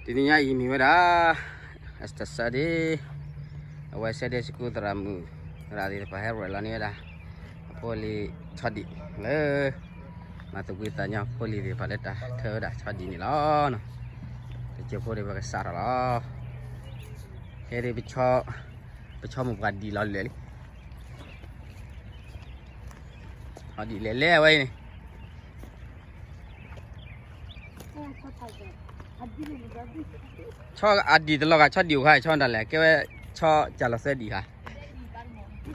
တနံၤညါအံၤမ့ၢ်ဝဲဒၣ် Easter Sunday, အဝဲ Sunday School သရၣ်မုၣ် သရၣ်သ့ၣ်တဖၣ်ဟဲရဲၣ်လီၤန့ၢ်ဝဲဒၣ် အဖိလံၤဆီဒံၣ်လၢ မၤသးကွံသးညီဖိလံၤသ့ၣ်တဖၣ်လၢတၢ်ထၢဝဲဒၣ်ဆီဒံၣ်န့ၣ်လီၤ. တကၠိဖိဒီးပကစးထီၣ်လီၤ. ခဲဒ် ပဆီမုၢ်ပှၢ်ဒံၣ်လီၤလဲၣ်လံ. ဆီဒံၣ်လဲၣ်လဲၣ်အဝဲအံၤန့ၣ် ဆီအဒံၣ်တလီၤဂာ် ဆီဒံၣ်အိၣ်ခါ ဆီဒၣ်လဲၣ် ကဲဝဲ ဆီကၢ်လီၤသၢဒံၣ်ခါ,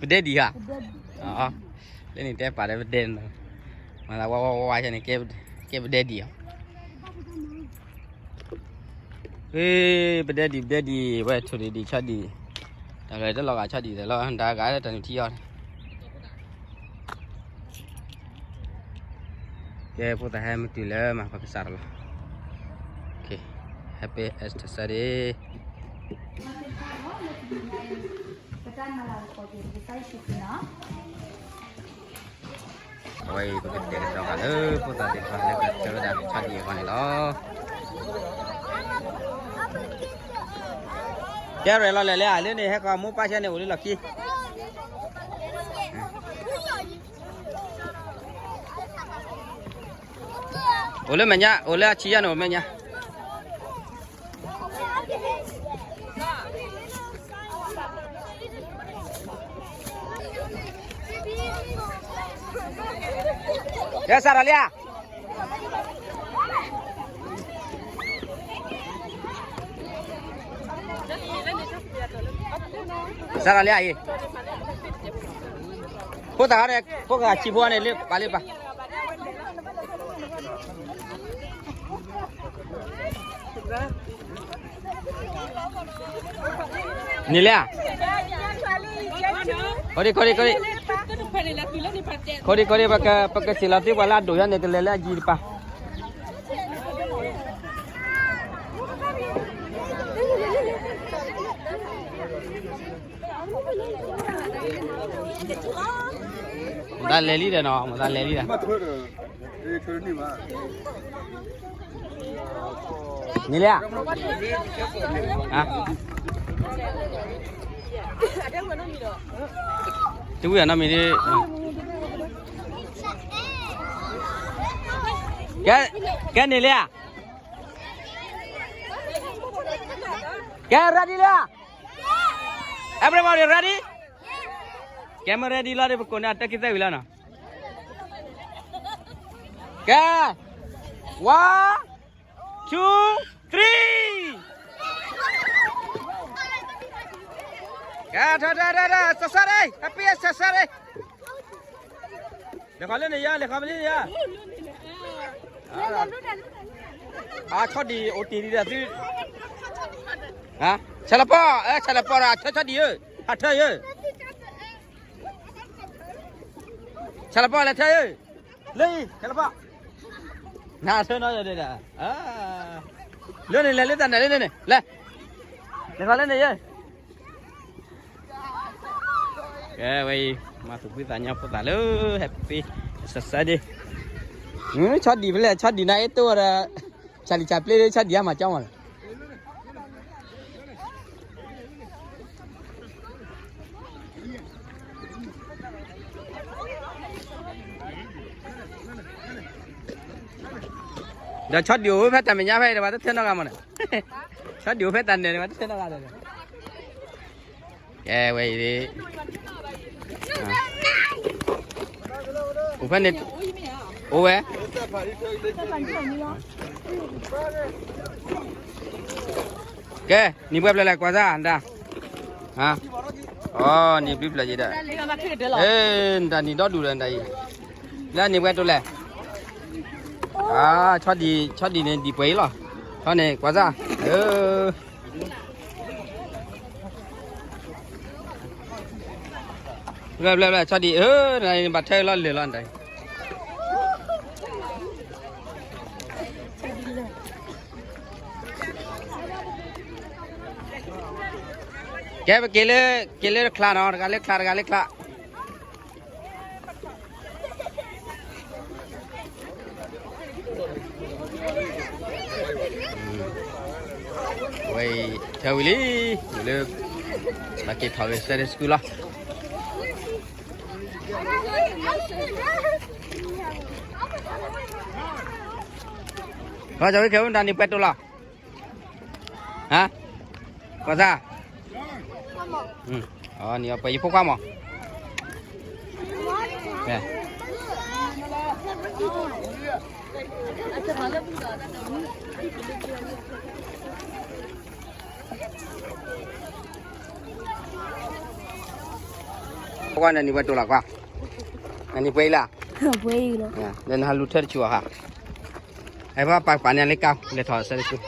ပဒဲဒံၣ်ခါ, လၢန့ၣ်တဲပာ်ဒီးပဒဲ, မၤသးဝါဝါဝါဝါန့ၣ် ကဲပဒဲဒံၣ်အီၤ. ပဒဲဒံၣ် ပဒဲဒံၣ် ဝဲထိၣ်ဒံၣ်ဒံၣ်ဆီဒံၣ်, တၢ်လီၤဂာ်ဆီဒံၣ်တလီၤ တၢ်ဂာ်တၢ်နုၢ်ထံအီၤ. ကဲ ဖိသၣ်ဟဲမုၢ်တုၤလၢမၤပကစးထီၣ်လီၤ. Happy Easter Sunday. အဝဲအံၤ ပကတဲာ်ကတီၤဃာ်လၢဖိသၣ်သ့ၣ်တဖၣ်လၢကထၢဝဲဒၣ်ဆီဒံၣ်အဂီၢ်န့ၣ်လီၤ. ကဲရဲၣ်လီၤလဲၣ်လၢအလၢန့ၣ် ဟဲဃီမိၢ်ပၢ်ဆဲန့ၣ်အိၣ်လၢလီၢ်ခံ အိၣ်လၢမဲာ်ညါ အိၣ်လၢအဆံယါန့ၣ် အိၣ်မဲာ်ညါ. ကဲ စးထီၣ်လံဧါ. စးထီၣ်လံဧါအံၤ, ဖိသၣ်န့ၣ် ဖိသၣ်ဆံးဖိန့ၣ် လၢပာ်လၢပာ် န့ၣ်လဲၣ်ဧါ. ခီဒံခီဒံခီဒံ, ခီဒံခီဒံ, ပက ပကဆ့ၣ်လီၤသ့ပှၤလၢအဒိၣ်ယါန့ၣ် ကလဲၤလၢအယံၤတပၤ. မတၤလဲၤလံဒီးနီၤ, မတၤလဲၤလံဒီး. န့ၣ်လံဧါ. တဝံၣ်အနီတမံၤဒ်, ကဲ, ကဲန့ၣ်လံဧါ. ကဲ ready လံဧါ. Everybody ready? ကဲ မ့ၢ် ready လီၤဒီး ပကိးန့ၢ်အတၢ်ခံသၢဝံၤလီၤနီၤ. ကဲ, one, two, three. ကဲ, ထီထီထီထီ, Easter Sunday, Happy Easter Sunday. လဲၤဃီၤလၢန့ၣ်ယါ, လဲၤဃီၤလၢန့ၣ်ယါ. အါ, ဆီဒံၣ်အိၣ်တ့ၢ်ဒံးဒီးသု, ဆၣ်လီၤပီၢ်, ဆၣ်လီၤပီၢ်ဒီး အထၢဆီဒံၣ်ဧၢ, ဟးထၢယဧၢ. ဆၣ်လီၤပီၢ်လဲၤထၢဧၢ, လၢအံၤ ဆၣ်လီၤပီၢ်, နထၢနီၤဒီး, လၢန့ၣ်လဲၤလၢတၢ်နဲၣ်လၢန့ၣ်န့ၣ်, လဲၤ, လဲၤဃီၤလၢန့ၣ်ယဲ. ကဲဝဲအံၤ မၤသူၣ်ဖှံသးညီဖိသၣ်လၢ Happy Easter Sunday. ဆီဒံၣ်ဖဲလဲၣ်, ဆီဒံၣ်နၤအ့ၣ်တိၢ်ဒီး ဆၣ်လံၣ်ဆၣ်ပျ့လၢဆီဒံၣ်အါမးကၠီမးလီၤ. ဒီးဆီဒံၣ်အိၣ်ဝဲဖဲတၢ်မဲာ်ညါဖဲအံၤဒီး ပှၤတထၢနီတဂၤမးန့ၣ်, ဆီဒံၣ်အိၣ်ဖဲတၢ်နဲၣ်ဒီး ပှၤတထၢနီတဂၤဒီး, ကဲဝဲအံၤ, အိၣ်ဖဲန့ၣ်, အိၣ်ဝဲ ကဲ, နံၤပှဲၤဖျၢၣ်လဲၣ် ကွၢ်စၢ်, နတၢ်, အ, နံၤပှဲၤဖျၢၣ်ယံၤဒီး, နတၢ်နံၤဒီဒူၣ်ဒီးနတၢ်အံၤ, လၢနံၤပှဲၤတိၢ်လဲၣ်, အ, ဆီဒံၣ်, ဆီဒံၣ်န့ၣ်ဒံၣ်ပှဲၤအံၤလီၤ, ဆီန့ၣ် ကွၢ်စၢ်, အ ဘျဲၣ်ဘျဲၣ်ဘျဲၣ် ဆီဒံၣ်ဧၢ, နဘၣ်ထၢလီၤလၢာ်လီၤနတၢ်အံၤ. ကဲ ပက့ၤလၢ, က့ၤလၢချါနီၤ, တဂၤလၢချါ တဂၤလၢချါ. ဝဲအံၤ ထၢဝံၤလံ, မ့ၢ်လၢ ဘၣ်က့ၤထီၣ်ဝဲ Sunday school လီၤ. ဟါ, ကၠီဝံခဲ အိၣ်တၢ်နံၤပှဲၤတိၢ်လီၤ. ဟါ, ကီၢ်စဲၣ်, နံၤအီၤပှဲၤယဖိခွါမး. ဖိခွါ နနံၤပှဲၤတိၢ်လီၤကွၢ်, နနံၤပှဲၤအံၤလၢ, လၢနဟးလူၤထၢတဆူၣ်အီၤဟါ, အဲ ပှၤပာ်ပာ်န့ၢ်လၢကါ လဲၤထီၣ် Sunday school.